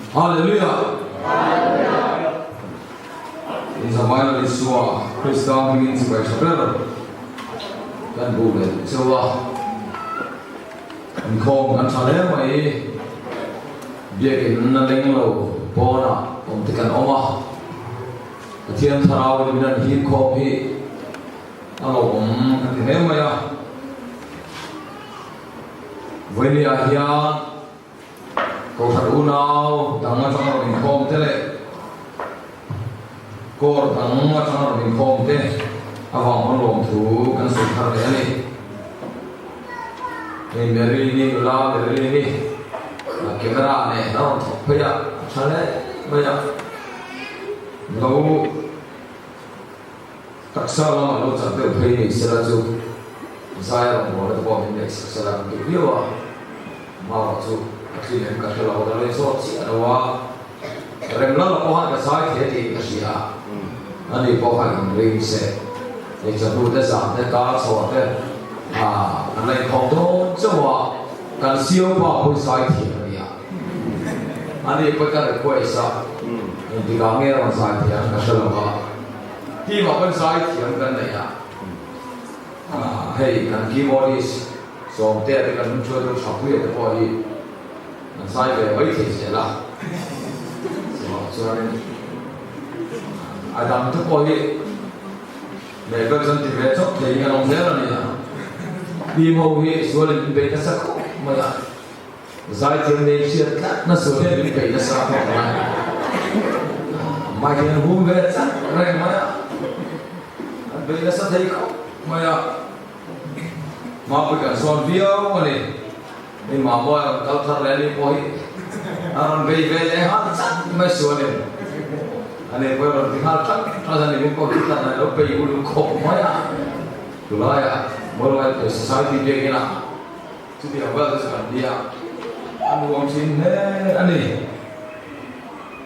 Hallelujah! In zavai Lal Isua Krista hmingin chibai tha ber kan bu leh duh cheu a. Inkhawm kan tha hle mai. Biakin a leng lo pawnah awm te kan awm a. Pathian thlarau in min an hip khawm hi a lawmawm kan ti hle mai a. Vawinia hian Kohhran unau dang atanga rawn inkhawm te leh Court dang atanga rawn inkhawm te avang pawn lawmthu kan sawi thar leh a ni. Hei Marilyn-i nula Marilyn-i camera nen a rawn thawk phei a, a tha hle mai a, lo Taksa lamah lo chak deuh phei ni sela chu zai a rawn bawl te pawh min neih sak sela kan duh viau a, Mauah chu ka thli lem ka hre lo, ka lo inzawt chiah lo a, Remlala pawh khan ka zai thei a tiin ka hria a, ani pawh kha inring se, hei chawhnu te zan te kar chhuah te an la inkhawm dawn chauh a, kan sio pa pawh hi zai thiam a nia, ani pawh ka request a, engtikah nge a rawn zai thei ang ka hre lo a. Team ah pawn zai thiam kan nei a, hei kan keyboardist Sawmtea te kan hnuchhuaitu Thapuia te pawh hi an zai ve mai thei zel a, chuanin a dang te pawh hi leh vel chuan ti ve chawp thei hi kan awm zel a ni a, team ho hi sualin min bei nasa khawp mai a. Zaithiam nei hriat tlat na sual hian min peih nasa khawp mai. Mike hian hum ve chat reng mai a, an bei nasa thei khawp mai a. Mapui kan sawn viau a ni. Hei Mamawia rawn kal thar leh a ni pawh hi a rawn bei ve leh nghal chat mai sualin. Ani pawh hi rawn ti nghal chat chat a ni, min pawh hi tlan a lo bei uluk khawp mai a. Tunlaiah World Wide Society biakina Chutiang vel te chu kan nia, a nuam thin hle a ni.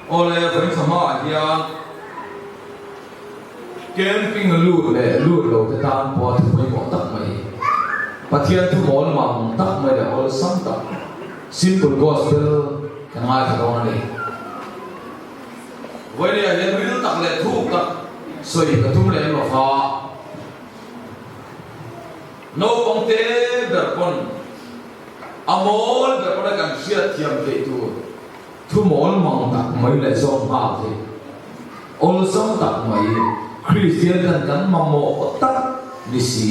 Awle, vawi hmaah hian camping lut leh lut lo te tan pawh a thu pawimawh tak mai, Pathian thu mawl mang tak mai leh awlsam tak, simple gospel kan ngaithla dawn a ni. Vawinia hian ril tak leh thuk tak sawi ka tum lem lo va. Naupang te ber pawn a mawl ber pawn a kan hriat thiam theih tur thu mawl mang tak mai leh zawng nghal theih awlsam tak mai Kristian kan kan mamawh tak ni si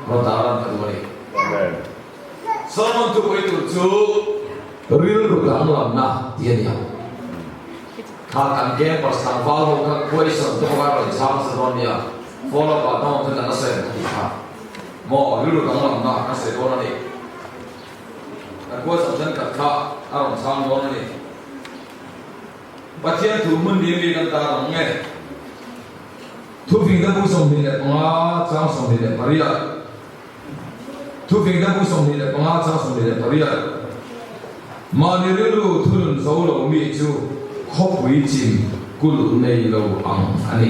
rawn tar lan ka duh a ni. Solomon thupui tur chu rilru danglamna tih a ni ang. Kha kan campus tlangval ho kha question te pawh kha rawn chhang sa dawn nia. Follow up ah dang awm chuan kan la sawi ang ka tih kha. Maw rilru danglamna kan sawi dawn a ni. Kan question thenkhat kha a rawn chhang dawn a ni. Pathian thu hmun ni mi kan tar ang nge? Thufingte bu 25 chang 28. Thufingte bu 25 chang 28. Mahni rilru thunun zo lo mi chu khawpui chin kulh nei lo ang a ni.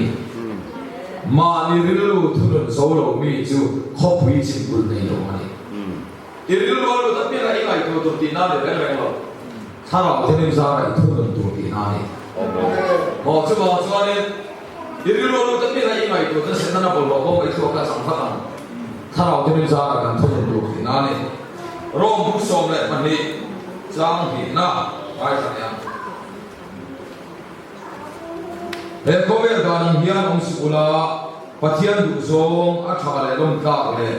Mahni rilru thunun zo lo mi chu khawpui chin kulh nei lo a ni. I rilru a lut apianga i ngaihtuah tur tihna a ni reng reng lo. Thlarau thenin zara i thunun tur tihna a ni. Aw, chuvang chuanin i rilru a lut apianga i ngaihtuah chuan Setana bawlhhlawh bawm i thluak kha a chang vat ang. Thlarau thenin zara kan thunun tur tihna a ni. Rom bu 12 chang hnihna ngaithla leh ang. He khawvel dan ang hian awm suh ula, Pathian duhzawng a tha leh lawmtlak leh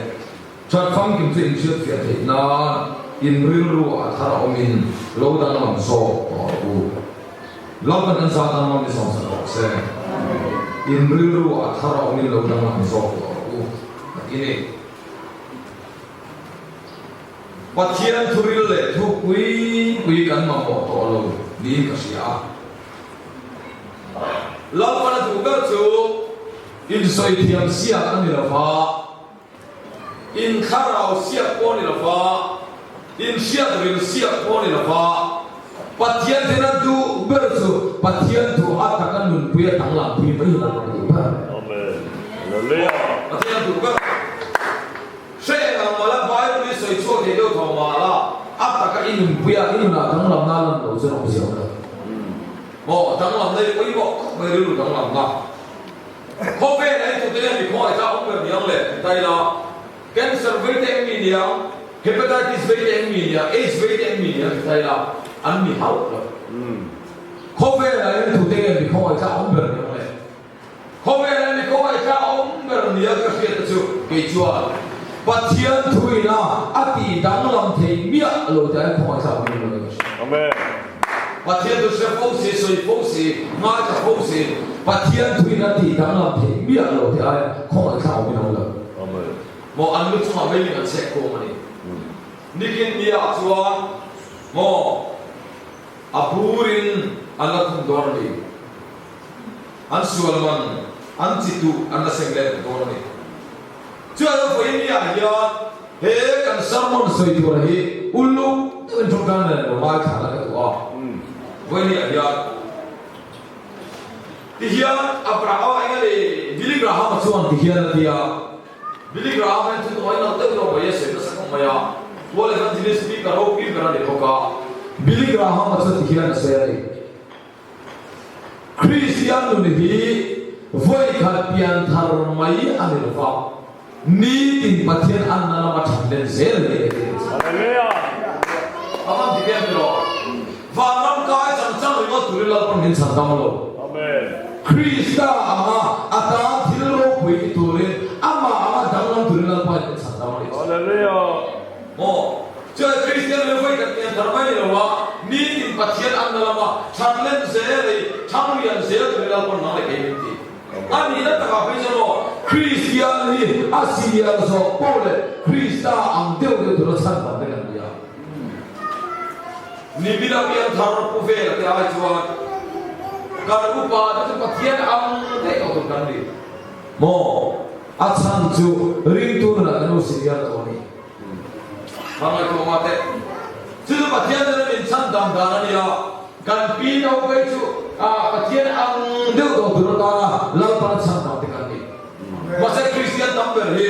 that famkim chu inhriatfiah theih nan in rilru a thar awmin lo danglam zawk tawh rawh u. Lalpan kan zat ang ni sawm sak rawh se. In rilru a thar awmin lo danglam zawk tawh rawh u, a ti ni. Pathian thuril leh thu pui pui kan mamawh tawh lo niin ka hria a. Lalpan a duh ber chu insawi thiam siak a ni lo va, inthlarau siak pawh a ni lo va, inhriat ril siak pawh a ni lo va, Pathian thil a duh ber chu Pathian thu a taka nunpui a danglam pui mai hi Lalpan a duh ber. Pathian a duh ber. Hre eng ang mala Bible i sawi chhuak thei deuh tho mah la, a taka i nunpui a, i nunah danglamna a lan lo chuan awmzia awm lo. Maw danglamna hi pawimawh khawp mai rilru danglamna. Khawvel a intute hian mi khawngaih tla awm ber niang le ti ta ila, cancer vei te eng mi niang, hepatitis vei te eng mi niang, aids vei te eng mi niang ti ta ila, an mi hauh lo. Khawvel a intute hian mi khawngaih tla awm ber niang le. Khawvel a mi khawngaih tla awm ber nia ka hriat te chu kei chuan Pathian thuina a tih danglam thei miah lo te ai khawngaih thlak awm lo ka hria. Amen. Pathian thu hre fo si, sawi fo si, ngaithla fo si, Pathian thuina tih danglam thei miah lo te ai khawngaih thlak awm in awm lo. Amen. Maw an lu chungah meiling an chhek khawm a ni. Nikin nia chuan maw a burin an la khum dawn a ni. An sual man, an chi tuh an la seng leh dawn a ni. Chuan a vawiin ni ah hian he kan sermon sawi tur hi uluk deuhin tawngtai nen lo ngaithla la ka duh a. Vawiin ni ah hian ti hian Abrahama eng a ni? Billy Graham-a chuan ti hian a ti a. Billy Graham hian thu tawi nalh deuh deuh mai a sawi nasa khawp mai a. World Evangelist speaker ropui ber a ni bawk a. Billy Graham-a chuan ti hian a sawi a ni. Kristian nun hi vawikhat pian thar mai a ni lo va, nitin Pathian anna lama that len zel hi a ni. Hallelujah! A van dik em tiraw? Vanram kai chang chang ringawt turin Lalpan min chhan dam lo. Amen. Krista anga a tan thil ropui ti turin amah anga danglam turin Lalpain min chhan dam a ni. Hallelujah! Maw? Chuan Kristian leh vawi kan pian thar mai ni lo a, nitin Pathian anna lama than len zel ei, thang lian zel turin Lalpan nang leh kei min ti. A nihna takah phei chuan aw, Kristian hi a sial zawh pawh leh Krista ang deuh deuh tura chhan ban vek an ni a. Nimina pian thar pu vela te ai chuan kan upa te chu Pathian ang daih tawh tur kan ni. Maw? A chhan chu ringtu nunah kan lo sial tawh a ni. Hmangaihtu ama te, Chu chu Pathian chuan min chhan dam dan a ni a, kan pi no phei chu Pathian ang deuh tawh tur atana Lalpan a chhan dam te kan ni. Mahse Kristian tam ber hi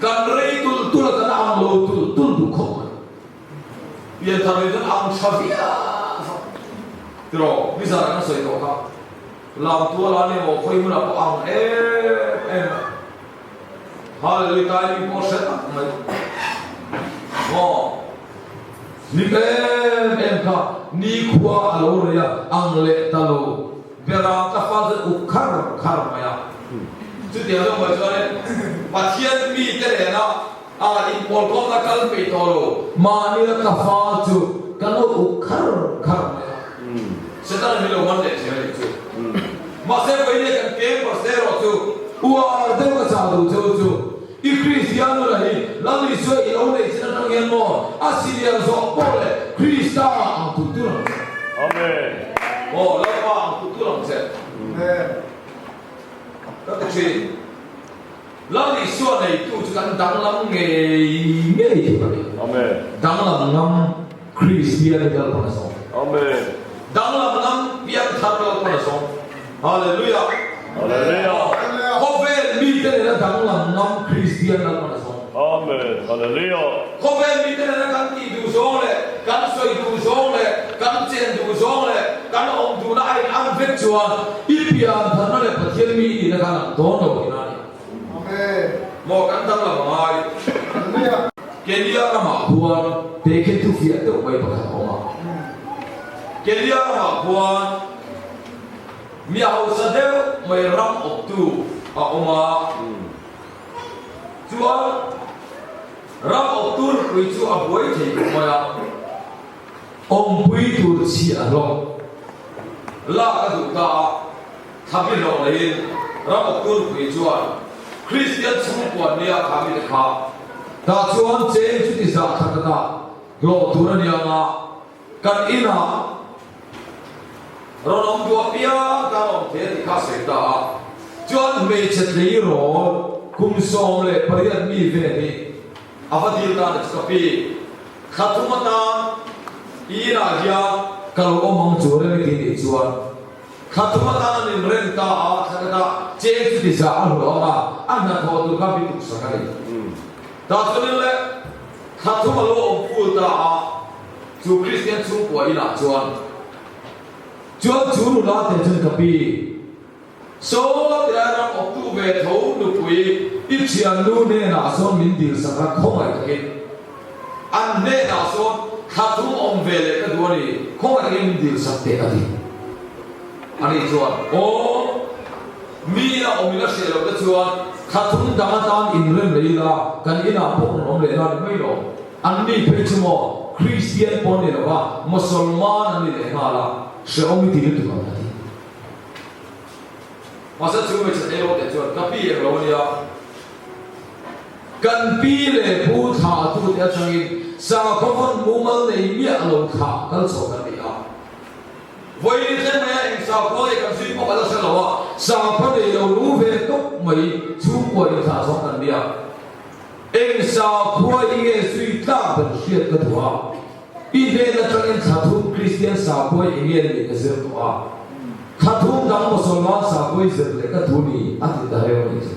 kan rei tul tul a kan ang lo tul tul duh khawp mai. Pianthar rin chuan ang tha viau a, tiraw nizan kan sawi tawh kha, Lamtual a ni maw khawi hmunah pawh ang em em a. Hallelujah tai mi pawh hre tak mai maw hlim em em kha nikhua a lo rei a ang leh ta lo berang ka fal chuan uk khar khar mai a chutiang zawng mai chuanin Pathian mite nena a inpawlkhawmna kal peih tawh lo mahnia ka fal chu kan lo uk khar khar mai a Setana min lo man leh zel a nih chu mahse vawiin kan camper se erawh chu Uar deuh ka chah duh cheu chu i Kristian nula hi Lal Isua i lo neih chin atang hian maw a silian zawh pawh leh Krista ang tut tur ang che. Amen. Maw Lalpa ang tut tur ang che. Amen. Ka ti thin. Lal Isua neitu chu kan danglam ngei ngei tur a ni. Amen. Danglam ngam Kristian hi Lalpan a zawng. Amen. Danglam ngam piangthar Lalpan a zawng. Hallelujah. Hallelujah. Khawvel mite nena danglam ngam Kristian Lalpan a zawng. Amen. Hallelujah. Khawvel mite nena kan tih duh zawng leh kan sawi duh zawng leh kan chen duh zawng leh kan awm duhna a inang vek chuan i piantharna leh Pathian mi i nihna kha lang dawn lo tihna a ni. Amen. Maw kan danglam a ngai. Hallelujah. Kenya ramah khuan tehkhin thufiah deuh mai pakhat a awm a. Kenya ramah khuan Mi hausa deuh mai ram awptu a awm a, chuan ram awptu nupui chu a buai thei khawp mai a, awmpui tur chhiah hlawk lak a duh ta a, thlapi hlawh leiin ram awptu nupui chuan Kristian chhungkua nia kha mite kha tah chuan cheng chuti zah khat a dah hlawh tur a ni ang a, Kan inah rawn awm duh apiang tan awm thei a tih kha a sawi ta a, chuan hmeichhe tleirawl kum 18 mi vel hi a va dil ta a ni chu ka pi, thla thum atan i inah hian ka lo awm ang chu rem i ti nih chuan thla thum atan an inrem ta a, thla khatah cheng chuti zah a hlawh ang a, a hnathawh tur kha bi tuksak a ni. Tah chuanin le thla thum a lo awm ful ta a. Chu Kristian chhungkua inah chuan Chuan chu nula te chuan ka pi, Saw tilai ram awptu ve tho nupui i thiannu hnenah sawn min dil sak a, khawngaih takin an hnenah sawn thla thum awm ve leh ka duh a ni, khawngaih takin min dil sak teh a ti. Ani chuan, Aw, mi ina awm ila hriat loh te chuan thla thum dang atan inrem leh ila kan inah pawh rawn awm leh la ni mai lo. An ni phei chu maw Kristian pawh an ni lo va, Mosolman an ni leh nghal a, hrehawm i ti lutuk ang a ti. Mahse chu hmeichhe tleirawl te chuan ka pi eng lo a nia, kan pi leh pu thlah tute atangin sakhaw vawn mumal nei miah lo thlah kal chho kan ni a. Vawiin thleng maia eng sakhaw leh kan zui pawh a la hre lo a, sakhaw nei lo lu ve tawp mai chhungkua inthlah zawng kan nia. Eng sakhua i nge zui tlak ber hriat ka duh a, i hnen atangin thla thum Kristian sakhua i nge nih ka zir tawh a, thla thum dang Mosolman sakhua i zir leh ka duh ni a ti ta reu a nih chu.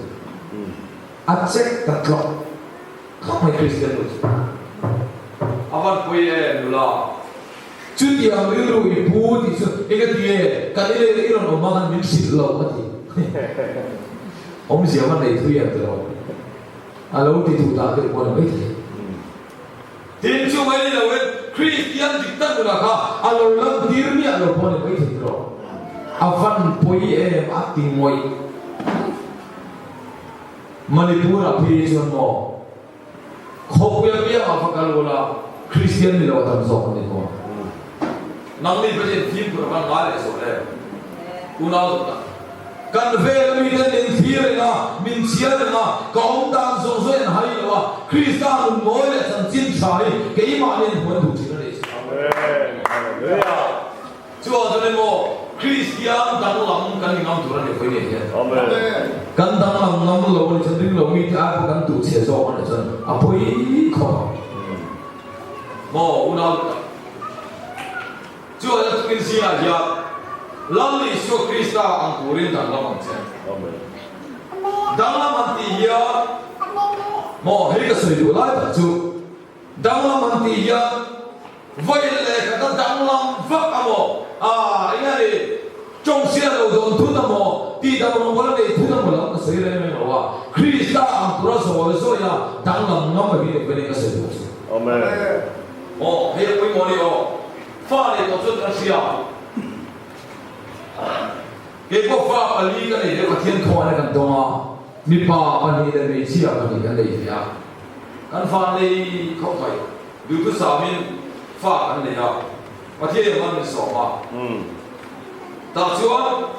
A chek ta tlawk tlawk mai Kristian nu chu. A van pawi em nula. Chutiang rilru i pu tih chu eng a ti nge kan i leh i rawn awm a khan min hrilh lo a ti. Awmzia va nei thui em tiraw? A lo ti duh dah deuh pawh a ni maithei. Tin, chu mai ni loin Kristian dik tak nunah kha a lo lantir miah lo pawh a ni maithei tiraw? A van pawi em a ti ngawih. Manipur-ah phei chuan maw khawpui apiangah va kal ula Kristian ni lo a tam zawk an ni maw? Nangni Pathian fimkhur a van ngai leh zawh em? Unau duh tak. Kan vel ami ten min thlir reng a, min chhiar reng a, ka awm dan zawng zawng in hai lo a, Krista nun mawi leh chanchin tha hi keimah nen huan duh thin a ni. Amen. Hallelujah. Chuvang chuan emaw Kristian danglam kan ni ngam tur a ni vawi nen hian. Amen. Kan danglam ngam lo a ni chuan ring lo mite ai pawh kan tuh chhe zawk a ni chuan a pawi khawp ang. Maw unau tak. Chuan a tukin zingah hian Lal Isua Krista ang turin danglam ang che. Danglam an tih hian maw hei ka sawi duh lai tak chu danglam an tih hian vawi leh khat a danglam vak a maw ah eng a ni tawng hriat lo dawn thut a maw tih dang rawngbawl a nei thut a maw lam ka sawi reng reng lo a Krista ang tura zawi zawi a danglam ngam a hi ni vawiin ka sawi duh chu. Amen. Aw, hei a pawimawh ni aw. Fa nei tawh chuan kan hria. Keipawh fa pali ka nei ve Pathian khawngaihna kan dawng a, mipa pahnih leh hmeichhia pahnih kan nei ve a. Kan fa nei khawp mai. Duhthusamin fa kan nei a, Pathian in man min sawm a. Tah chuan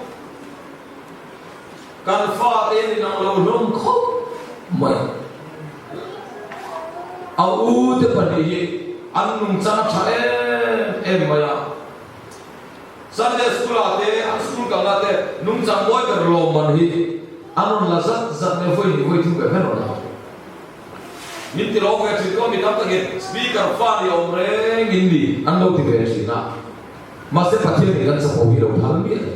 Kan fate in inang lo hlawm khawp mai. A u te pahnih hi an nungchang a tha em em mai a. Sunday school ah te an school kalna te nungchang mawi ber lawmman hi an rawn la zat zat mai vawi hnih vawi thum ber hian rawn la. Min ti lo ve thin tu a mi tam takin speaker fa ni awm reng in ni an lo ti ve thin a. Mahse Pathian in kan chapo hi lo phal miah lo.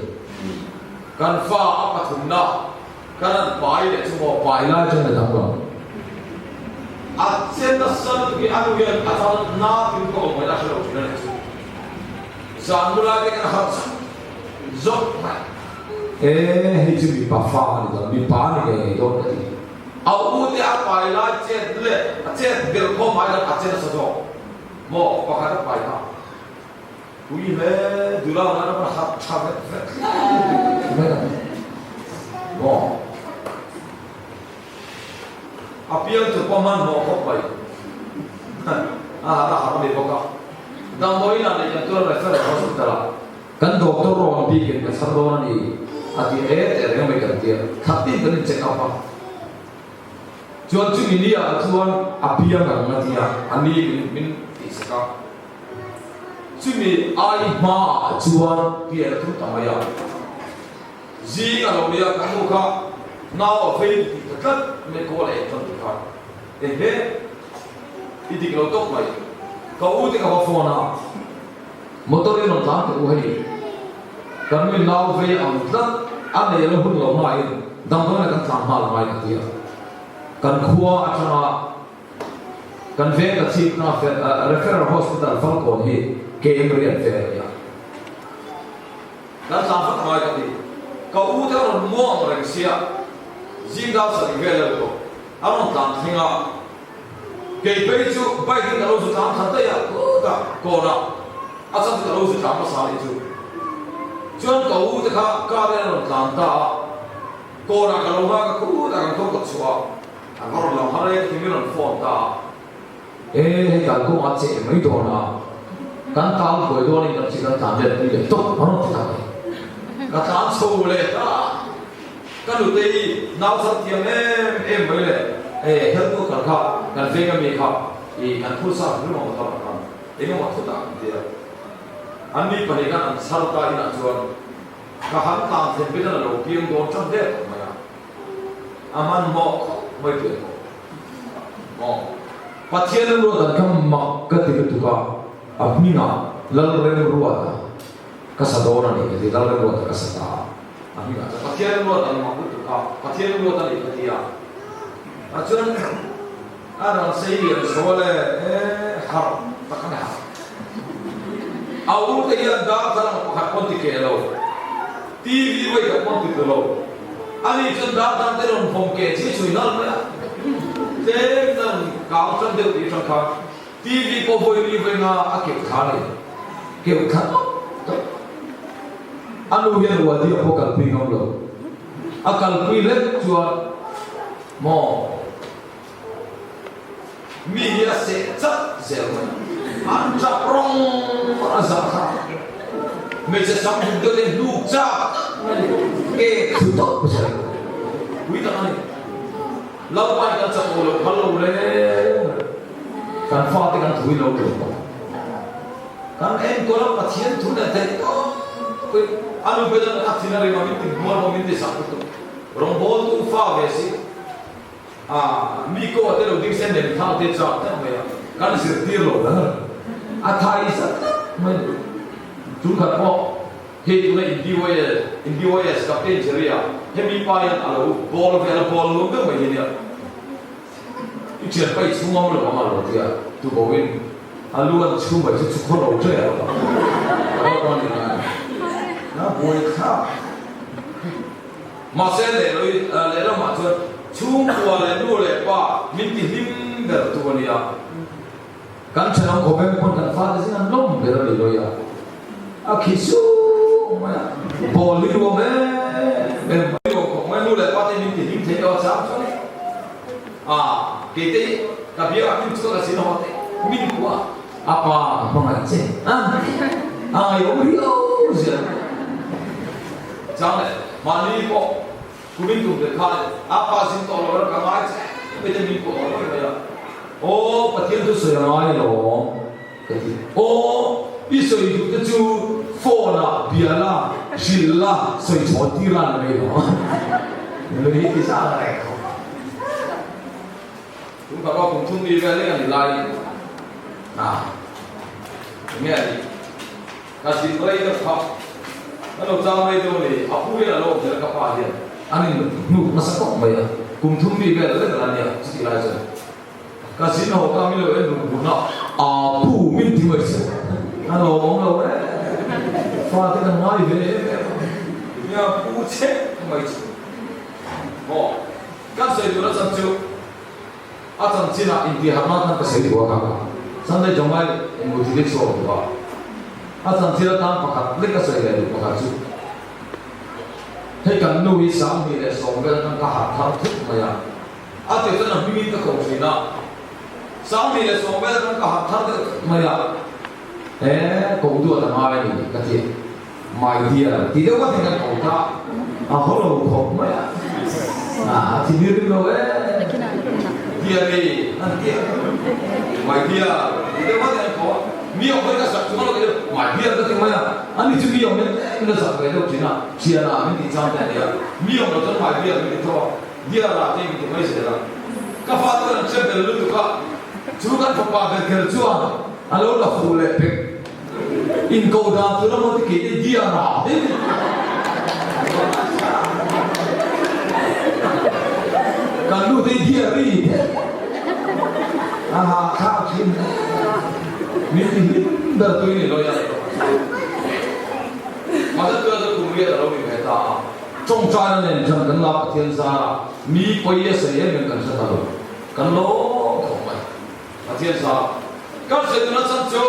Kan fa a pathumna kan an pai leh chu maw pai lai chuan a dang lo. A che nasa lutuk hi a nu hian a chang na tin ka awm ngaihna a hre lo thin a ni chu. Zan mu lai te kan harh zauh zauh mai. E hei chu mipa fa a ni dawn, mipa a ni ngei ngei dawn ka ti. A u te a pai lai chet leh a chet belh khawm ai hian a che nasa zawk maw pakhat a pai kha. Pui hle duh lo nan a rawn harh tha vet vet mai a maw? A piang tur pawh hmanhmawh khawp mai a harh a harh a ni bawk a. Damdawiin ah leh kan tura referral hospital ah kan doctor rawn bikin ka chhar dawn a ni a ti e teh reng mai kan tia khat tin kan in check up a. Chuan chumi ni ah chuan a piang ang a tia a ni min tihsak a. Chumi ai hmaah chuan pian a tum ta mai a, zing a lo nia ka nu kha nau a vei tih ta tlat mai kawl a en tan ti khan ehe i dik lo tawp mai ka u te ka va phone a motor in rawn tlan teh u hei kan nu in nau vei ang tlat a nei lo hun lo hmain damdawiin ah kan tlan nghal ngai ka ti a kan khua atanga Kan veng ka chhip na Referral Hospital Falkawn hi KM riat vel a ni a. Kan tlan vat angai ka ti. Ka u te a rawn muang ang reng sia, zing dar sarih vel a tawh. A rawn tlan thleng a, kei phei chu bike in ka lo zu tlan khat daih a, khutah kawnah a chhan chu ka lo zu tlan hmasa anih chu. Chuan ka u te kha car in a rawn tlan ta a, kawnah ka lo nghak a, khutah kan khaw kawt chhuah a, an va rawn lang har e ka ti min rawn phone ta a. E hei kan kawng a cheh mai dawn a, kan tal buai dawn in kan chi kan tlan let pui leh tawp a rawn ti tak mai. Ka tlan chho leh ta a. Ka nutei nau chhan thiam em em mai le, e health worker kha kan veng ami kha i kan phur sa hlum ang motor ah khan eng emaw thut ah kan ti a, an mi pahnih khan an chhar ta inah chuan ka han tlan thlen pawhin a lo piang dawn tan der tawh mai a, a hmanhmawh khawp mai pian pawh maw. Pathian ruat an kha mak ka ti lutuk a, a hmingah Lalremruata ka sa dawn a ni ka ti, Lalremruata ka sa ta a. A hmingah chuan Pathian ruat an mak lutuk a, Pathian ruat a nih ka ti a. Ah chuan a rawn sei lian chho a le, e harh tak a ni harh. A u te hian darthlalang pakhat pawn ti keh lo, TV vawi khat pawn ti tu lo. Ani chuan darthlalang te rawn vawm keh chi chhui nghal mai a, tlem na rawn kang tan deuh tih atang khan TV pawh vawi li vawi nga a keuh thla a ni, keuh thla tawp tawp. A nu hian Wadi a pawh kalpui ngam lo. A kalpui lek chuan maw mi hi a seh chat zel mai a. An tap rawng a zah kha. Hmeichhe sam dum deuh te hnuk chak tak mai ke thu tawp zel. Pui tak a ni. Lalpa in kan chak lo phal lo reng reng. Kan fate kan thui lo tur bawk. Kan enkawl a Pathian thu nen theih tawp in a nu bedan a thin a rim a min ti hmual pawh min ti zak lutuk. Rawngbawltu fa ve si a mi ko te lo ding se nem thang te chak tak mai a kan zirtir lo ber a thai zat tak mai ni. Chu khat pawh hei tuna in DYS in DYS Captain Jerry a hemi pa hian a lo bawl vel a bawl lum deuh mai hi nia. I thian pa i chhung ngam lo ang a lo ti a, tuboin a lu an chhung mai chu chu khaw lo ṭe a lo lo a ni ngai a buai thlak. Mahse leh lehlamah chuan chhungkua leh nu leh pa min ti hlim ber tu a nia. Kan thenawm khawp em pawn kan fate zing an lawm ber a ni lawia a khi sung mai a, ball hi nuam em em mai. Nuam khawp mai nu leh pa te min ti hlim thei lo a chang chuan a kei te hi ka biak ah min chu ka sin haw te min kuah a pa ka hmangaih che a a ngaiawm riau zel chang leh mahni pawh Kumin tum leh khan a pa zin tawh lo ram ka ngai che mai te min kuah awm mai a. Aw Pathian chu sawi a ngai alawm ka ti. Aw i sawi duh te chu phone ah bia la, hrilh la, sawi chhawn tir la ni mai lo. Nui hi ti zah reng tho. Tum khat pawh kum thum mi vel lek a ni lai ah enge a nih. Ka zin rei deuh kha ka lo chang rei deuh a ni, a pu hian a lo awm zel a ka pa hian an in hnuk nasa tawp mai a, kum thum mi vel lek la nia chutih lai chuan ka zin ho ka min lo en ruk ruk na aa pu min ti mai se a lo awm lo e fate kan ngai ve em em a nia pu chhek mai chu maw kan sawi tur a chan chu. A chanchinah intihharhna khan ka sawi duh a kha Sunday Jongai engmaw thil hi chhuak duh a, a chanchin atan pakhat lek a sawi leh duh pakhat chu hei kan nu hi 2010 vel atang ka harh thar thut mai a, a tir chuan a hmingin ka ko thin a, 2010 vel atang ka harh thar deuh thut mai a, e ko duat a ngai a ni ka ti. My dear ti deuh vatin kan ko ta a haw lo khawp mai a, a thi lir rim lo e dear i an ti a, my dear ti deuh vatin an ko a, mi awm hi ka sak chu ka lo ti deuh my dear ka ti mai a, ani chu mi awm hian tlem in a zak ve deuh thin a, thian ah min tih chang te a ni a, mi awm lo chuan my dear min ti tho a, dear ah te min ti mai zel a, ka fate kan hre bel lutuk a, chu kan fapa ber kher chuan a lo la fuh leh pek. Inko dan tur emaw ti kei te diar a din. Kan nu te diar ri te a ha kha thin min ti hlim ber tui ni lawia. Mother tura chu kum riat a lo ni ve ta a. Tawngtaina nen chuan kan la Pathian zara mi pawi a sawi em em kan hre ta lo. Kan lawm khawp mai. Pathian zara kan hre tuna chan chu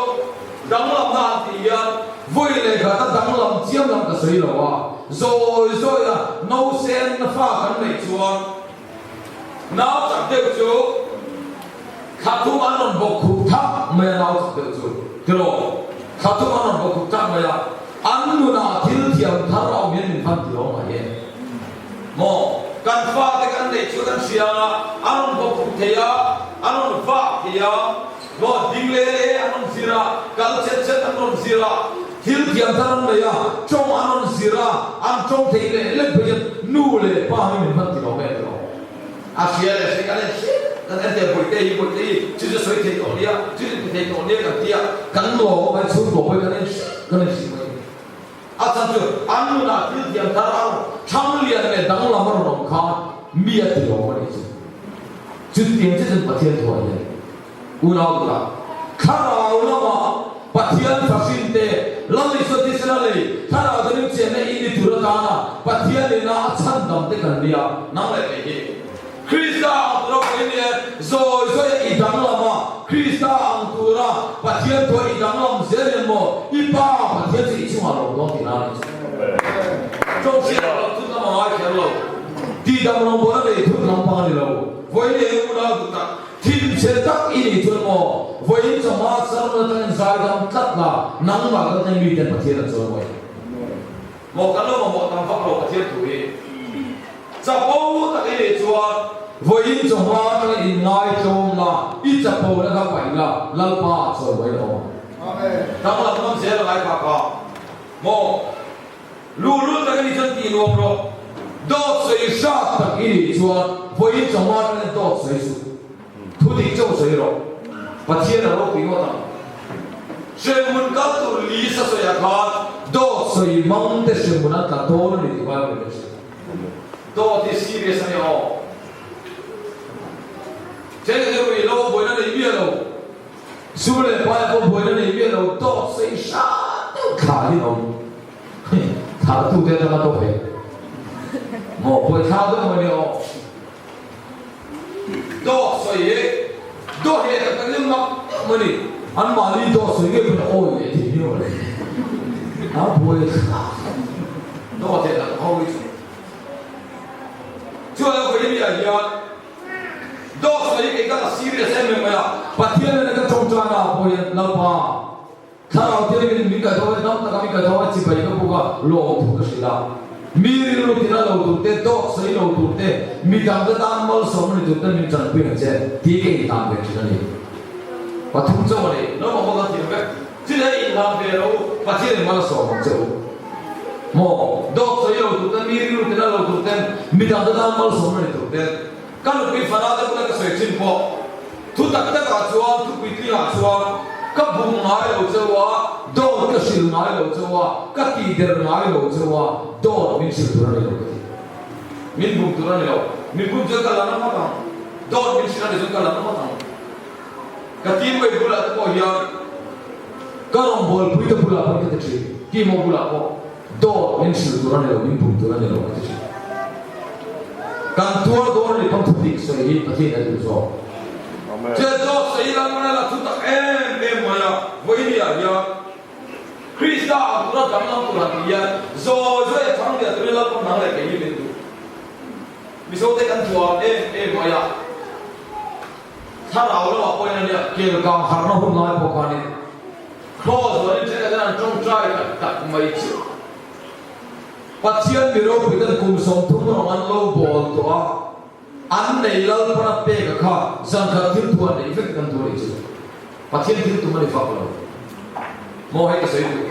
danglamna an tih hian vawi leh khat a danglam chiam lam ka sawi lo a, zawi zawi a nausen na fa kan neih chuan nau chak deuh chu thla thum an rawn bawk khup thak mai a nau chak deuh chu tiraw thla thum an rawn bawk khup thak mai a an nunah thil thiam thar a awm hian min fan ti awm mai e. Maw? Kan fate kan neih chu kan hria a, an rawn bawk khup thei a, an rawn vak thei a, maw ding le le an rawn zir a, kal chet chet an rawn zir a, thil thiam thar an nei a, tawng an rawn zir a, an tawng thei leh lek phei hian nu leh pa hi min hman ti lo em tiraw? A hria leh hria kan en hriat kan en teh bawihte hi bawihte hi chu chu sawi thei tawh nia, chu chu ti thei tawh nia kan ti a, kan lawm a, chhungkaw pawh hi kan en hriat kan en hriat mai. A chhan chu an nunah thil thiam thar ang thang lian leh danglam a rawn awm khan mi a ti lawm a nih chu. Chutiang che chuan Pathian thuah hian unau duhah thlarau lamah Pathian fahrin te, Lal Isua thisen a lei thlarau te ring chenna in ni tur atana Pathian ina a chhandam te kan nia nang leh kei hi. Krista ang tura pawhin ni e, zawi zawi a i danglam a, Krista ang tura Pathian thuah i danglam zel hian maw i Pa Pathian chu i chungah lo dawn tih nan a ni chu. Chawhchhiat lam thut lam a ngai kher lo, tihdam rawngbawlna nei thut lam pang a ni lo. Vawiin leh unau duh tak, thinchhe tak i nih chuan maw vawiin chawhma sermon atangin zaidam tlat la, nangmah kan thleng miten Pathian an chawi mawi. Maw kan lo mamawh tam vak lo Pathian thu hi. Chapo tak i nih chuan vawiin chawhma atanga in ngaitlawm la, i chapo na kha paih la, Lalpa a chawi mai lo ang. Danglam ngam zel a ngai phak a, maw? Luhlul tak i nih chuan tih nuam rawh. Dawt sawi hrat tak i nih chuan vawiin chawhma atangin dawt sawi suh. Thu dik chauh sawi rawh. Pathian a ropui ngawt ang. Hremhmun kal tur list a sawiah khan dawt sawi mang te hremhmun an tla dawn a ni tih Bible in a hrilh. Dawt hi serious a ni aw. Then hi rui lo buaina nei miah lo, sum leh pai pawh buaina nei miah lo dawt sawi hrat deuh thla hi an awm. Thla tute atanga dawt ve. Maw buai thla deuh mai a ni aw. Dawt sawi hi dawt leh tak tak hi mak deuh mai a ni. Anmahni dawt sawi ngei pawhin a awi leh thei viau a ni. A buai thlak dawt leh tak ho hi chu. Chuan a vawi miah hian dawt sawi hi kei ka la serious em em mai a. Pathian nena ka tawngtaina ah pawh hian Lalpa Thlarau thianghlim in min kaitho a, dam taka min kaitho a, chibai ka buk a, lawmthu ka hrilh a. Mi rilru tina lo tur te, dawt sawi lo tur te, mi dangte tan malsawmna ni tur ten min tanpui ang che tih ka inhlan ve thin a ni. Pathum chauh a ni, naupang pawh kan thiam vek. Chilai inhlan ve lo u, Pathian in mal a sawm ang che u. Maw, dawt sawi lo tur ten, mi rilru tina lo tur ten, mi dangte tan malsawmna ni tur ten. Ka nupui fana te bula ka sawi thin pawh thu tak takah chuan thu puitlingah chuan ka bum ngai lo cheu a, dawt ka hrilh ngai lo cheu a, ka tihder ngai lo cheu a, dawt min hrilh tur a ni lo ka ti. Min bum tur a ni lo. Min bum chuan ka la na ngawt ang. Dawt min hrilh a ni chuan ka la na ngawt ang. Ka teammate bulah te pawh hian ka rawngbawlpui te bulah pawh ka ti thin. Team ho bulah pawh. Dawt min hrilh tur a ni lo, min bum tur a ni lo ka ti thin. Kan tuar dawn a ni pawn thudik sawi hi Pathian a duh zawk. Che dawt sawi ila pawn a la thu tak em em mai a, vawinia hian Krista ang tura danglam tur han tih hian zawi zawi a thang lian turin Lalpa nang leh kei hi min duh. Mizote kan tuar em em mai a, thlarau lamah pawhin a nia, kelkang harhna hun lai pawh khanin Cross zualin ṭhenkhat hian an ṭawngṭai tak tak mai chu Pathian mi ropui ten kum 30 rawng an lo bawl tawh a, an nei Lalpana pek a kha zankhat thil thu an neih vek kan tur a nih chu. Pathian thil tum a ni fak lo. Maw hei ka sawi duh.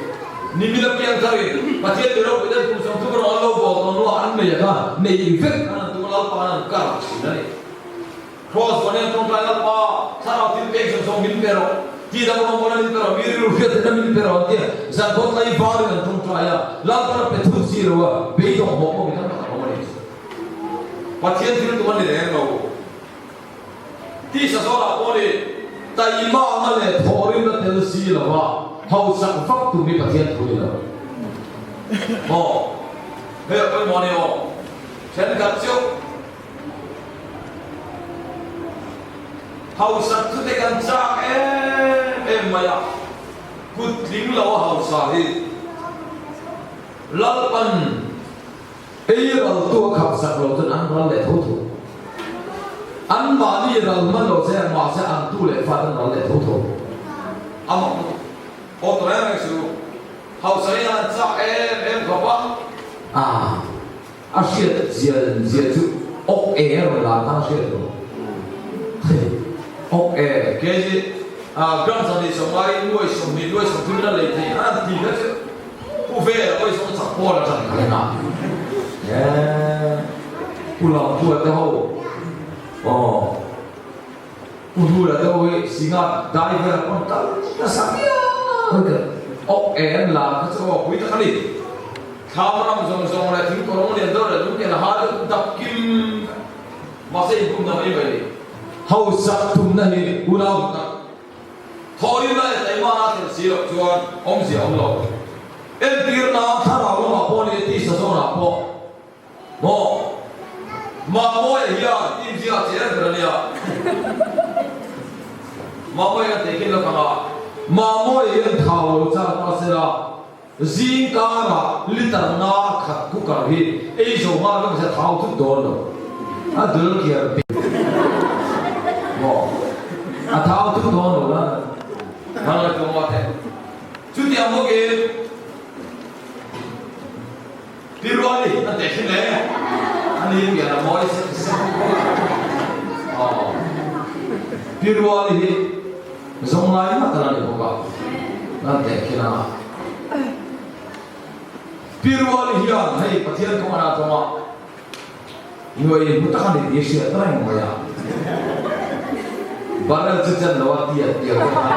Nimin a piang tharin Pathian mi ropui ten kum 30 rawng an lo bawl tawh hnuah an nei a kha neih vek an an tum a Lalpa'n an kar thin a ni. Cross vawn hian tawngtai Lalpa thlarau thil pek zawng zawng min pe rawh, ti dang rawngbawlna min pe rawh, mi rilru hriat theihna min pe rawh an ti a, zan kawt lai varin an tawngtai a, Lalpan a pe thut si lo a, beidawng hawh pawh mi tam tak an awm a nih chu. Pathian thil tum a ni reng lo. Tisa zawlah pawh ni taimahna leh thawhrimna tel si lo a, hausak vak tum hi Pathian thu ni lo. Maw? Hei a pawimawh a ni aw. Thenkhat chu hausa thute kan chak em em mai a, kut tling lo a hausa hi Lalpan ei ral tu a khap sak lo chuan an ral leh tho tho. An mahni ral hman lo che mahse an tu leh fat an ral leh tho tho. Amah lutuk. Aw ta reng reng chu hausa in an chak em em khawp a. A a hriat zia zia chu awk e a rawn lar khan a hriat lo. Awk e. Kg ah gram 250 in nuai 20 nuai 30 in a lei theih an ti kha chu pu vel a pawi sawng chak pawl a ṭan kha ina. Eee pu Lamphua te ho aw. Pu Hlula te ho hi Singa dai vel pawn kal nasa viau ka awk e an lar kha chu aw pui tak a ni. Thlam ram zawng zawng leh thing kawrawng lian deuh leh lungken a ha deuh dap kim vek. Mahse inpumna mai mai ni. Hausak tumna hi unau duh tak. Thawhrimna leh taimana a thlen si loh chuan awmzia a awm lo. Entirna thlarau lamah pawh ni tisa zawnah pawh. Maw? Mamawia hian team zingah che er ber a nia. Mamawia kan tehkhin lo kang a. Mamawia hian thau lo char ta sela, zing karah liter nga khat cooker hi ei zo nghal vek se thau thut dawn lo. A dul kiar pin. Maw? A thau thut dawn lo la. Nang le tlawm a te. Chutiang bawkin. Pi Ruali a teh thin e, a ni pian a mawi sek sek aw. Pi Ruali hi zawng lai ngat a la ni bawk a, an teh thin a. Pi Ruali hian hei Pathian kawng a la tawng a, nuai hmu tak a ni tih hriat reng mai a. Barrel chu chen lo a tiat tial te kha a ni.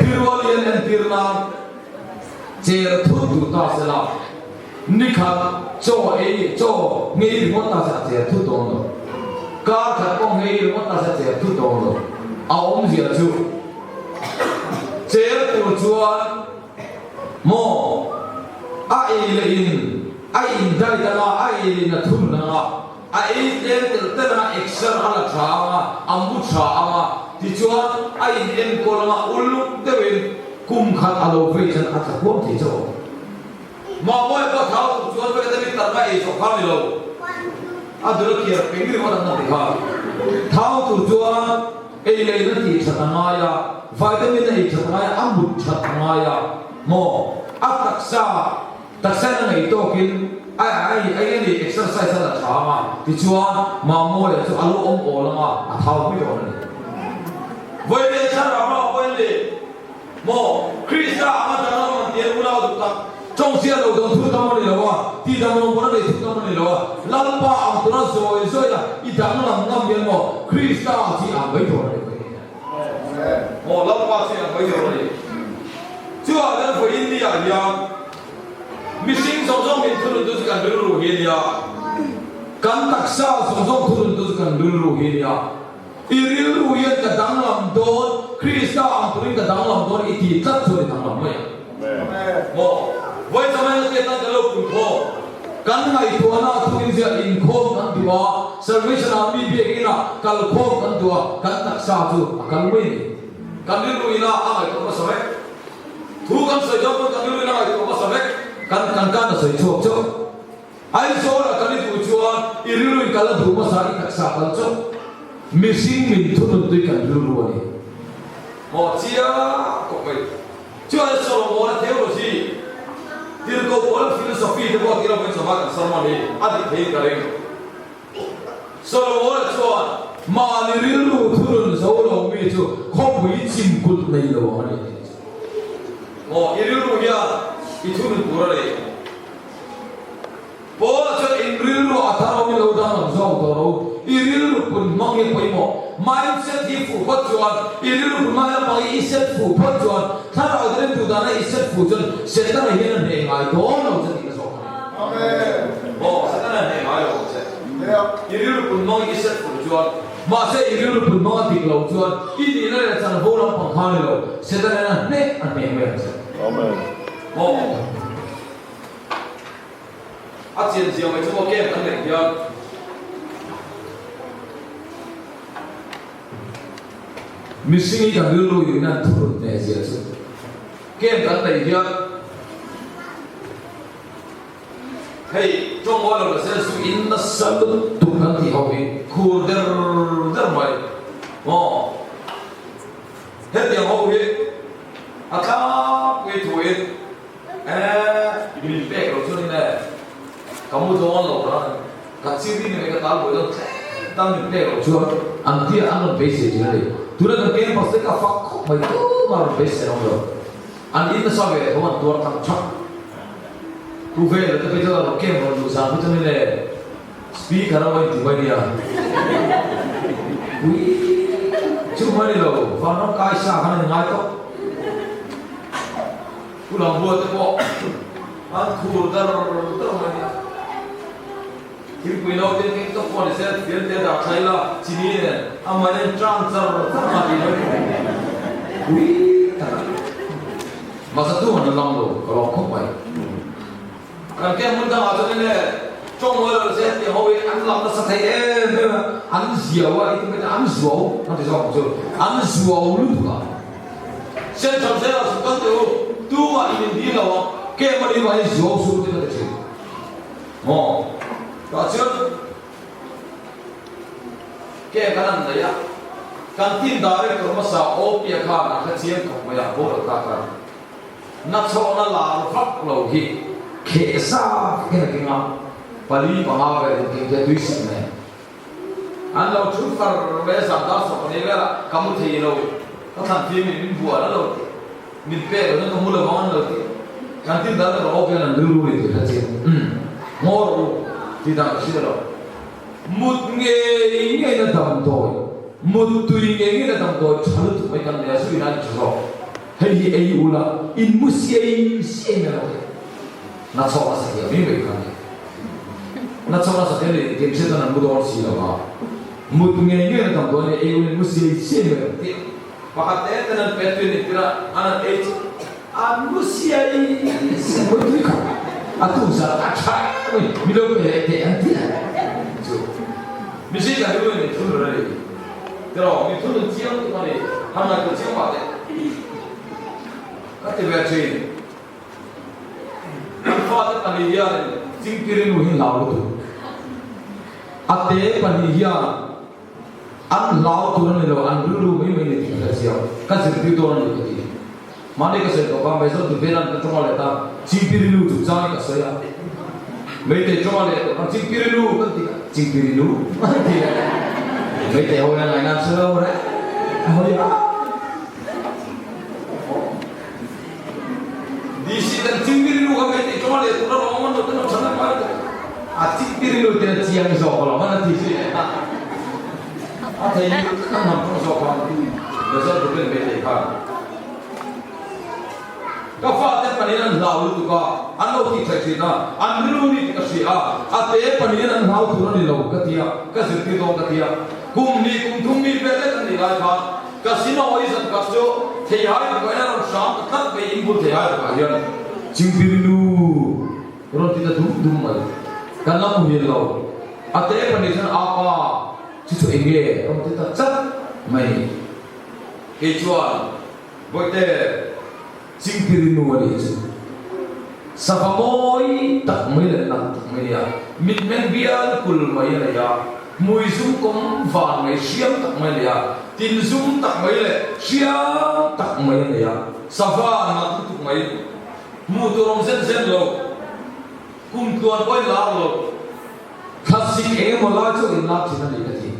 Pi Ruali an entir nan Cher thut duh ta se la, nikhat chaw ei chaw ngei ringawt ta se a cher thut dawn lo. Kar khat pawh ngei ringawt ta se a cher thut dawn lo. A awmzia chu cher tur chuan maw a ei leh in a in diet anga a ei leh in a thun anga a ei tlem telh telh anga exer a la tha anga a mu tha anga tichuan a in enkawl anga uluk deuhin Kum khat a lo vei chuan a tla huam thei chauh ang. Mahmuai pawh thau tuk chuan vek atangin tarma ei zawh kha a ni lo. A dul a kiar peng ringawt an ti kha. Thau tur chuan ei leh in a tih that a ngai a, vitamin a ei that a ngai a, a mut that a ngai a maw? A taksa, taksa in a ngei tawkin a ei a ni, exercise a la tha ang a, tichuan Mahmuaia chu a lo awm awl ang a, a thau pui dawn a ni. Vawiin thlarau ram a pawi le. Maw? Krista anga danglam an ti a, unau duh tak. Tawng chiah lo dang thu tam a ni lo a, tih dang rawngbawlna nei thu tam a ni lo a, Lalpa ang tura zawi zawi a i danglam ngam hian maw Krista chi ang mai dawn a ni vawiin hian. Maw Lalpa chi ang mai dawn a ni. Chuvang hian vawiin ni ah hian mihring zawng zawng min thunun tu chu kan rilru hi a nia, kan taksa zawng zawng thunun tu chu kan rilru hi a nia. I rilru hian ka danglam dawn, Krista ang turin ka danglam dawn i ti tlat chuan i danglam mai ang. Maw? Vawi chamaina te tan kan lo pun khawm. Kan ngaihtuahna a thuin ziah inkhawm kan duh a, Salvation Army biakina kal khawm kan duh a, kan taksa chu a kal mai a ni. Kan rilru ina a ngaihtuah hmasa vek. Thu kan sawi dawn pawn kan rilru ina a ngaihtuah hmasa vek. Kan kan kan a sawi chhuak chauh. Aizawl a kal i duh chuan i rilru in kal a duh hmasa i taksa kal chauh. Mihring min thunun tui kan rilru a ni. Maw chiang khawp mai. Chuan Solomon a theology, tirhkoh pawl philosophy te pawh tih lovin chawhma kan sermon hi a dik theiin ka ring. Solomon a chuan mahni rilru thunun zo lo mi chu khawpui chimkulh nei lo ang a ni tih chu. Maw i rilru hian i thunun tur a ni. Paula chuan in rilru a thar awm i lo danglam zawk tawh lo, i rilru pun hmang hi pawimawh. Mindset hi fuh phawt chuan, i rilru pun hmang hian pang hi i set fuh phawt chuan, thlarau te rintu dana i set fuh chuan Setana hian a hneh ngai dawn lo che tih ka zawk a ni. Aw, Setana hneh ngai lo ang che. I rilru pun hmang hi i set fuh chuan, mahse i rilru pun hmang a dik lo chuan i nihna leh chanvo lampang kha a ni lo, Setana hian a hneh a hneh mai ang che. Aw. A chian zia mai chu maw game kan neih hian. Mihring hi kan rilru in an thurun hneh zia chu game kan neih hian hei tawng mawi lo la zel chu in nasa lutuk kan tih ho hi khur der der mai maw hetiang ho hi a tlangpui thuin Eeh min pek lo chuan in e ka mu dawn lo ra ka chiri ni mai ka tal buai dawn tlem tan min pek lo chuan an tia an rawn beisei thin a ni. Tuna kan campus te ka fak khawp mai tumah rawn beisei an awm lo. An in nasa ve tho an tuar tlang thak. Pu Vela te phei chuan a rawn camp rawn luh zan phei chuan in e speaker a rawn inti mai nia. Ui chu mai ni lo vanram kai sa khan a ni ngai tawp. Pu Lamhua te pawh an khur dar dar mai nia. Thingpui no te keng tawp pawh ni se fian te dah thlai la chini nen a man en tang char char a tih mai pawh pui tak a ni. Mahse tu han lang lo ka lawm khawp mai. Kan kem hmun dangah chuan in le tawng mawi lo se tih ho hi an lam nasa thei em em a, an ziau a i ti mai an zuau an ti zawk ang chu, an zuau lutuk a. Central Jail ah suk kal teh u, tumah in inbir lo ang, kem a nih vangin zuau suh u tih ka ti thin. Maw? Tah chuan kem kan han nei a, kan team director hmasa Opia khan a hre chiang khawp mai a, boral ta khan. Nachhawhna lar vak lo hi kheh zat hian a keng a, pali panga vel in keng hian tui sik nen an lo thu far mai a, zan dar sawm pahnih velah ka mu thei lo, ka thlan fim in min bual a lo ti, min pek lo chuan ka mu lo vang an lo ti, kan tin dan erawh awk hian an rilru ni tih hre chiang umm ngaw rawh u tih dan ka hria lo. Mut ngei ngei na damdawi, mut tui ngei ngei na damdawi tha lutuk mai kan nei a, zu in a ni tha zawk. Hei hi ei ula in mu siai siai mai lo thei. Na chhawk nasa thiam mai mai kha a ni. Na chhawk nasa thiam leh engkim hriat chuan an mu dawn si lo a. Mut ngei ngei na damdawi a ni, ei ula in mu siai siai mai lo tih pakhat te ten an pet tui a ni tir a, an han ei chu an mu siai siai mai tui kha a tum zan a tha em mai, mi lo pe leh teh an ti a chu. Mihring kan rilru in min thunun a ni. Tiraw, min thunun chiang tuk a ni. Han ngaihtuah chiang mah teh. Ka ti ve thin. Kan fate pahnih hianin Chingpiri nu hi hlau lutuk. A te pahnih hian an hlau tur a ni lo, an rilru mai mai ni tih ka hre chiang. Ka zirtir dawn a ni ka ti. Mahni ka sawi tawp a, Maizawn ti velan ka tawng a let a, Chingpiri nu chungchangin ka sawi a. Meitei tawng a let tawp a, Chingpiri nu kan ti a, Chingpiri nu an ti a. Meitei ho hian ngaihna an hre lo reng a hawi a. DC ten Chingpiri nu kha Meitei tawng a let tur a lawm an lo ten lo chhan a ngai tawh. A Chingpiri nu ten a chiang zawk alawm an ti zui leh a. A thei kan hnam tawng zawk a, Maizawn ti vel Meitei khan. Ka fate panin an hlau lutuk a, an lo tih theih thin a, an rilru ni tih ka hria a, a te panin an hlau tur a ni lo ka ti a, ka zirtir dawn ka ti a. Kum hnih kum thum mi vel lek an nih lai khan ka sinawi zan khat chu theihai bukah hian a rawn hram ta tlat mai, in bul theihai bukah hian Chingpiri nu rawn ti ta dum dum mai, kan la muhil lo, a te pahnih chuan apa chu chu eng nge rawn ti ta chat mai. Kei chuan Bawihte Chingpiri nu a nih chu. Sava mawi tak mai leh nalh tak mai nia, mitmeng bial kul mai a nei a, hmui zum kawm van mai hriam tak mai a nei a, tin zum tak mai leh hriam tak mai a nei a, sava nalh lutuk mai, hmuh tur awm zen zen lo, kum tluan pawhin lar lo. Thlasik eng emaw lai chu inlak thin a ni ka ti.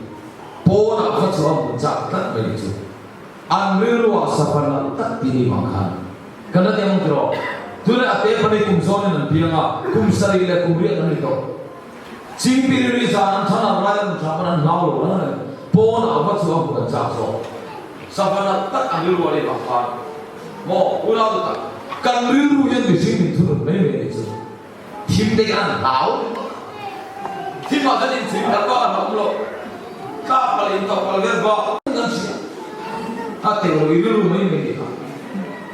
Pawnah kha chu a hmu chak tlat mai ni chu. An rilruah safa nalh tak ti ni vang khan kan la ti ang tiraw? Tunah a te pahnih kum zawnin an piang a, kum sarih leh kum riat an ni tawh. Chingpiri ri zan an than ang lai an tha pawn an hlau lo reng a ni. Pawnah va chu a hmu kan chak zawk. Safa nalh tak an rilru a nih vang khan maw unau te tak kan rilru hian mihring min thunun mai mai a nih chu. Thim te hian an hlau. Thim ah chuan inchhim khat bak an awm lo. Tlak palh in tawh palh vel bak an hria. A teh lo i rilru mai mai ni kha.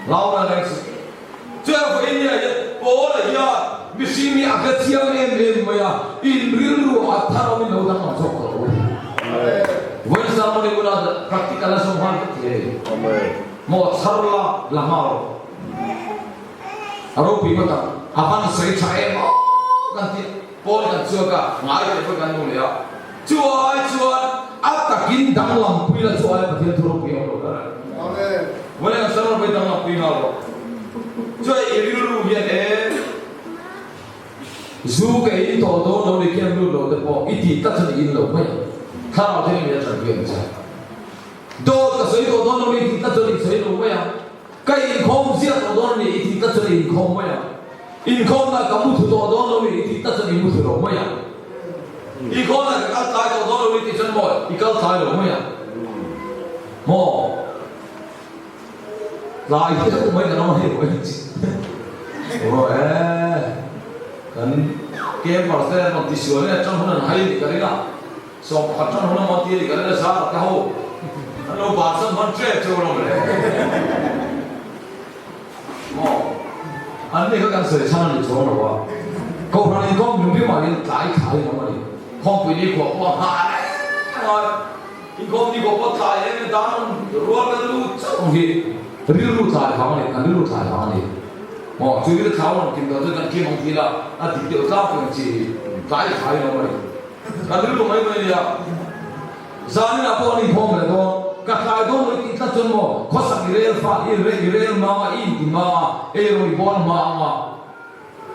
Hlau reng reng suh. Chuan vawiin ni ah hian Paul-a hian. Mihring hi a ka thiam em em mai a, in rilru a thar awmin lo danglam zawk tawh lo a ni. Vawiin sermon hi ula practical a zawm nghal vek thei a ni. Maw thar la, la nghal rawh. A ropui ngawt ang. A van sawi tha em aw kan ti pawn kan chhuak a, ngai teh pawh kan hmu leh a. Chu ai chuan a takin danglam pui la chu aia Pathian thu ropui a awm lo ber a ni. Vawiin kan sermon pawh hi danglam pui nghal rawh. Chuan i rilru hian e zu ka in tawh dawn lo ni khian lut lo te pawh i tih tlat chuan i in lo mai ang. Thlarau thil mi a tanpui ang che. Dawt ka sawi tawh dawn lo ni i tih tlat chuan i sawi lo mai ang. Ka inkhawm ziah tawh dawn a ni i tih tlat chuan i inkhawm mai ang. Inkhawmna ka mu thu tawh dawn lo ni i tih tlat chuan i mu thu lo mai ang. Inkhawmna ka kal tlai tawh dawn lo ni i tih chuan maw i kal tlai lo mai ang. Maw? Tlai deuh mai kan awm a hei pawh hi aw e kan camper te an rawn tisual in atang hun an hai a nih ka ring a 10 tang hun a maw ti a nih ka ring a zar te ho an lo bansan hman tep chu alawm le maw an ni kha kan sawi chhan a ni chuang lo a kohhran inkhawm hlim hlim ah hian tlai thlai an awm a ni khawmpui ni khuah pawh a nghah reng a. Inkhawm ni kawh pawh tlai em em dan rual kan lut chauh ang hi rilru tlai vang a ni, kan rilru tlai vang a ni. Maw chu rilru thlau rawn kim tawh chuan kan kim ang ti ila a dik deuh tlangpui ang chi hi tlai thlai in awm a ni. Kan rilru mai mai a nia. Zaninah pawh an inkhawm leh dawn, ka tlai dawn lo i tih tlat chuan maw khawsak i rel fa i i rel mang a i inti mang a, eirawng i bawl hma ang a,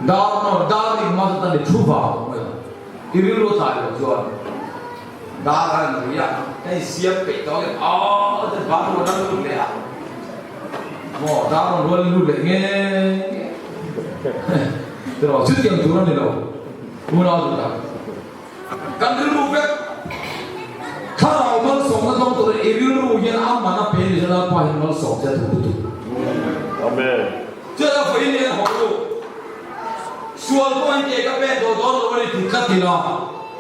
dar maw dar ring hma chuan i thu vang ang mai ang. I rilru tlai loh chuan dar a rawn ri a, ka insiam peih tawh em aw chuan ban rual a lut leh a, maw dar rawn rual in lut leh nge nge tiraw chutiang tur a ni lo unau duh tak kan rilru vek thlarau malsawmna dawng tur i rilru hian a man a pe ni chuan Lalpa hian malsawm che a duh lutuk. Amen. Chuan a vawiin hian haw ru. Sual pawh in ke ka pen tawh dawn lo a ni tih tlat ila,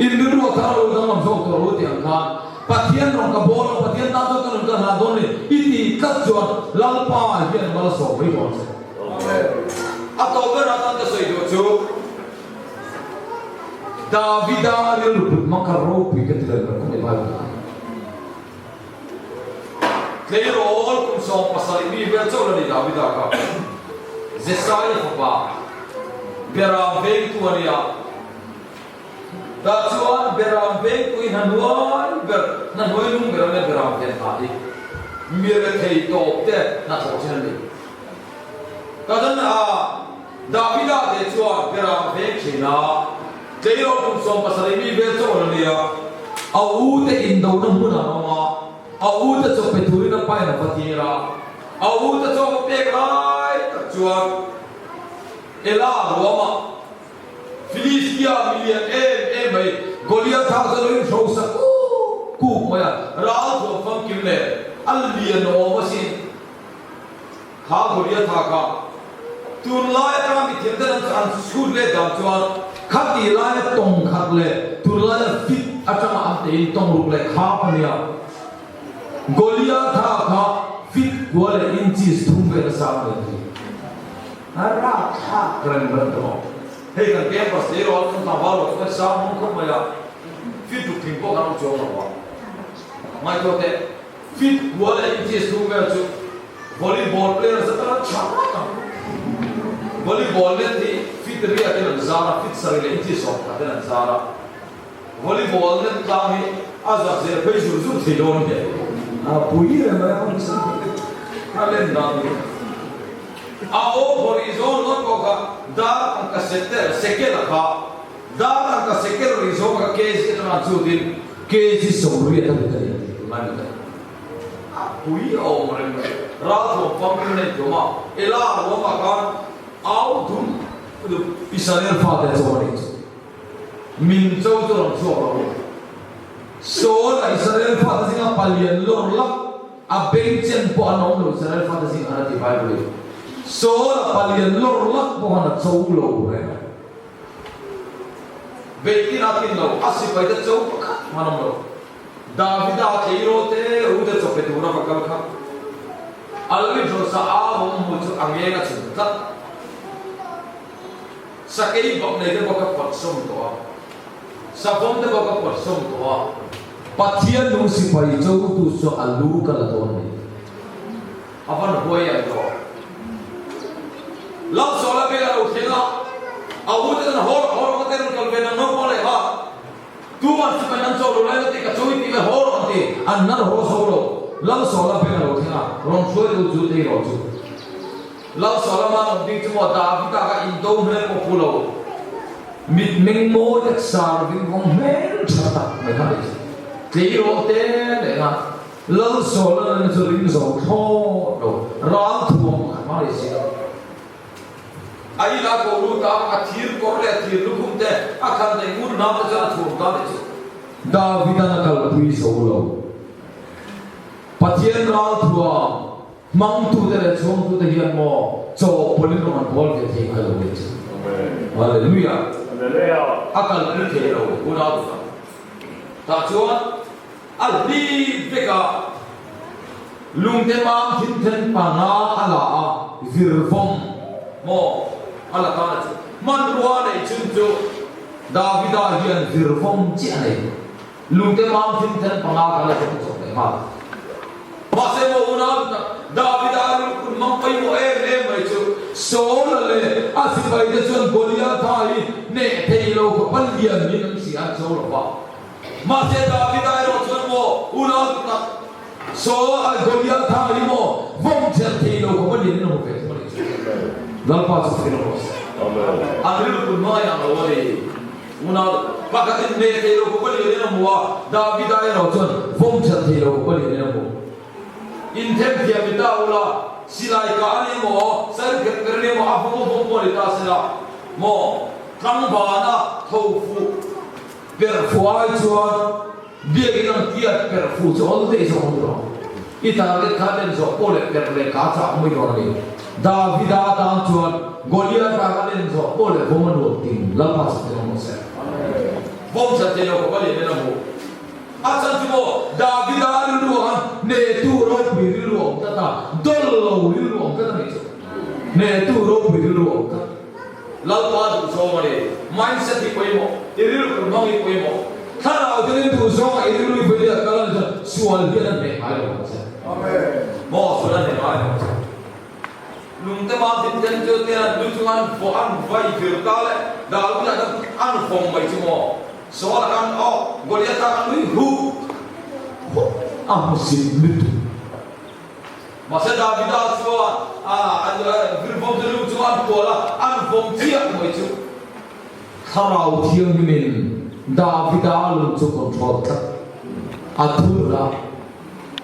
in rilru a thar lo danglam zawk tawh lo tih ang khan Pathian rawn ka bawl a, Pathian tan chuan ka nun ka hlan dawn a ni i tih tlat chuan Lalpa hian malsawm mai dawn che. A tawp ber atan ka sawi duh chu Davida rilru put hmang kha ropui ka ti lo ber khawp mai Bible ah. Tleirawl kum 70 mi vel chauh la ni Davida kha Jesaia fapa Beram vengtu a nia. Tah chuan Beram vengtu hi hnanuai ber, hnanuai lung ber a nia Beram ven hna hi mi rethei tawp te hnathawh thin a ni. Ka dan a Davida te chuan Beram veng thin a, tleirawl kum 70 mi vel chauh la nia. A u te indona hmun an awm a, a u te chaw pe turin a pain a va tir a. A u te chaw a pek lai tak chuan Ela ruama Filistia milian em em mai Goliatha chu a lo inhrosa kuk kuk mai a, ral thuam famkim leh a lian awm asin. Kha Goliatha kha tunlai atanga mithiam ten an chhut leh dan chuan khatih laia tawng khat leh tunlaia fit atanga an teiin tawng ruk leh khap a nia. Goliatha kha fit kua leh inches thum vel a sang ve thei. A rapthlak reng reng tawh. Hei kan campus te erawh kan tlangval lo chu kan sang hmang khawp mai a, fit ruk thing pawh kan awm chuang lo a. Ngaihtuah teh. Fit kua leh inches thum vel chu volleyball player za tan tha ngawt ang. Volleyball net hi fit riat in an zar a, fit sarih leh inches 10 ten an zar a. Volleyball net tlang hi a zak zel phei zur zur thei dawn hle. A pui reng mai a, a len dan hi. A aw phawrih zawng ngawt pawh kha dar ang ka setel, sekel a kha. Dar ang ka sekel rih zawng ka kg atanga an chutin kg 80 a ni ta ni a ti tunlai mai ta. A pui a awm reng mai. Ralthuam famkim a nei tuam a, Ela ruamah khan au dum dum. Israel fate chaw a nih chu. Min cho chu rawn chhuak lo. Saul a Israel fate zinga palian lawr lak a beng chen pawh an awm lo Israel fate zingah khan a ti Bible in. Saul a palian lawr lak pawh khan a cho lo reng a. Beitin a tin lo, a sipaite cho pakhat hman awm lo. Davida tleirawl te u te chaw pe tura va kal kha Alvin Hrosa a awm hmu chu a ngeng a chhun tlat. Sakei bak nei te pawh ka pawt sawm tawh a, savawm te pawh ka pawt sawm tawh a. Pathian nung sipai chotu chu a lu ka la dawn ni. A van huai ang tawh. Lalsawla beng a lo thleng a, a u te chuan haw rawh, haw rawh ka te rawn kal ve nang naupang leh kha. Tuman sipai an chaw lo lai ka ti, ka chawi tih mai haw rawh an ti, an nar haw zo lo. Lalsawla beng a lo thleng a, rawn hruaitu chu tei rawh chu. Lalsawla man awm ding chu maw Davida ka indo hmel pawh pu lo, mitmeng mawi tak sar ding vawng hmel tha tak mai kha a ni chu. Tleirawl te leh nga Lalsawla nana chu ring zo thlawt lo, ral thuam pakhat hma leh si lo. A ina ko lut a, a thir kawr leh a thir lukhum te, a khan daih ngur nam te chuan a thuam ta leh chu. Davidan a kalpui zo lo. Pathian ral thuam Hmangtute leh chhungtute hian maw chaw pawlin rawng an bawl ve thei ngai lo ve chu. Hallelujah. A kalpui thei lo unau te tak. Tah chuan a hlip vek a, lungte mam thinthen panga a la a, virvawm maw a la tan a chu. Hmanrua neih chhun chu Davida hian virvawm chiah a nei. Lungte mam thinthen panga kan la chawp chawp leh nghal. Mahse maw unau tak Davida lungphun mang pawimawh em em mai chu Saula leh a sipaite chuan Goliatha hi hneh thei lo khawp a lian min an hria an cho lo va. Mahse Davida erawh chuan maw unau tak Saula Goliatha hi maw vawm thelh thei lo khawp a lian in a hmu ve thung a nih chu. Lalpa chu fakin awm rawh se. An rilru hmai ang lo a ni. Unau pakhatin hmeh thei lo khawp a lian in a hmu a, Davida erawh chuan vawm that thei lo khawp a lian in a hmu. Inthem thiam i ta ula, silai kah a ni maw, sal kher kher a ni maw, a vawm a vawm pawh a ni ta sela maw, tlangbana tho fuh perh fuh ai chuan biakin ang tiat perh fuh chu awl daih zawk ang tawh ang. I target kha len zawh pawh leh perh leh kah chak mai dawn a ni. Davida tan chuan Goliatha ka len zawh pawh leh vawm a nuam ting Lalpa chak ten awm rawh se. Vawm chan thei lo khawp a lian in a hmu. A chan chu maw Davida rilru ah khan hnehtu ropui rilru a awm tlat a, dawl lo rilru a awm tlat a nih chu. Hnehtu ropui rilru a awm tlat. Lalpa duhzawng a ni. Mindset hi pawimawh, i rilru hmang hi pawimawh. Thlarau telin duhzawng a i rilru i vawi leh kal a ni chuan sual hian a hneh ngai lo ang che. Maw sual a hneh ngai lo ang che. Lungte mam thin ten chu te an lu chung an vawh an vai vir ta le Davida khan an vawm mai chu maw Saul a khan aw Goliatha khan nui huh huh a hmusit lutuk. Mahse Davida chuan virvawm te lu chu an kual a, an vawm chiah mai chu. Thlarau Thianghlimin Davida lung chu control tlat a thun a.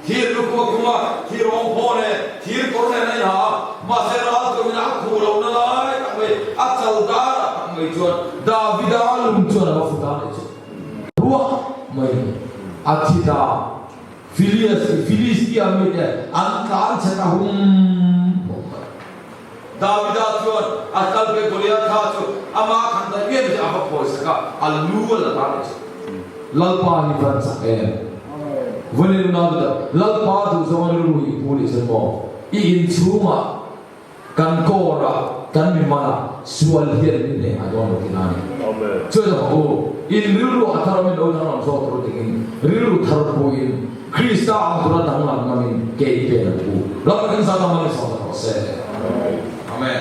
Thir lu khua khum a, thir awm phaw nen, thir kawr nen a inha a, mahse ral tumin a khuh lohna lai tak mai, a chal darah tak mai chuan Davida lung chuan a va fut a nih chu. Ruah mai a thi ta. Filistia mite an tlan chhe ta hum hum mai. Davida chuan a kal ve Goliatha chu ama khan daih miah chu a va phawi sak a, a lu a la ta leh chu. Lalpa hi van chak em? Vawiin unau te tak, Lalpa duhzawng a rilru i pu leh chuan maw? I inchhungah Kan kawr a, kan mi man a, sual hian min hneh ngai dawn lo tih na a ni. Chuan zawk ang u, in rilru a thar awmin lo danglam zawk tur tingin, rilru thar puiin, Krista ang tura danglam ngamin ke i pen ang u. Lalpa kan zat ang mal i sawm tak rawh se. Amen.